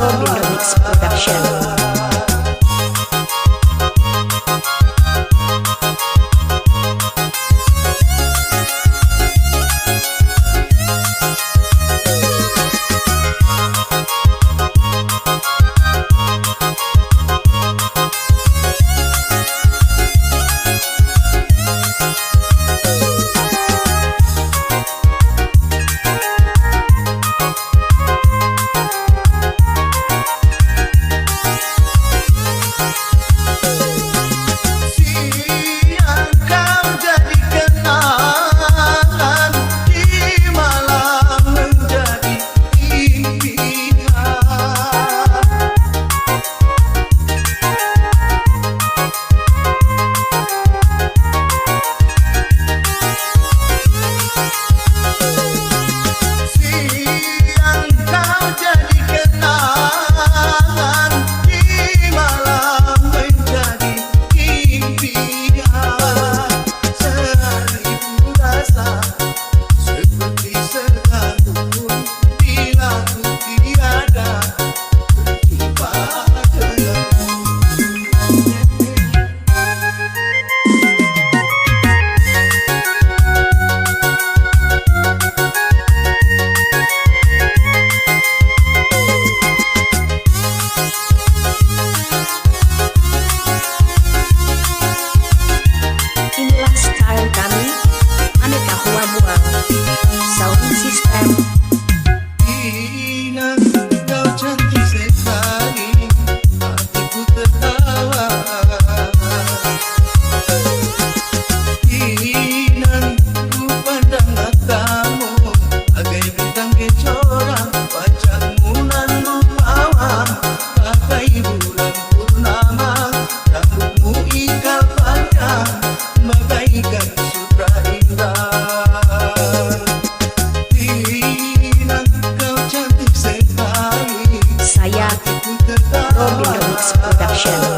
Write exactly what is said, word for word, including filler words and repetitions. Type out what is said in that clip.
Robin Mix Production. Siang kau jadi kenangan, di malam menjadi impian. Siang kau jadi kenangan, di malam menjadi impian. Seribu rasa seperti sekalun bila ku tiada berjumpa denganmu. Inilah style kami, Aneka Hua Buang Sound System. Inang, kau cantik sekali, hatiku tertawa. Inang, ku pandang matamu, bagai bintang kecora, wajahmu nan rupawan, bagai bulan purnama, rambutmu ikal panjang, bagaikan sutra indah. Inang, kau cantik sekali. Saya, Robin Mix Production.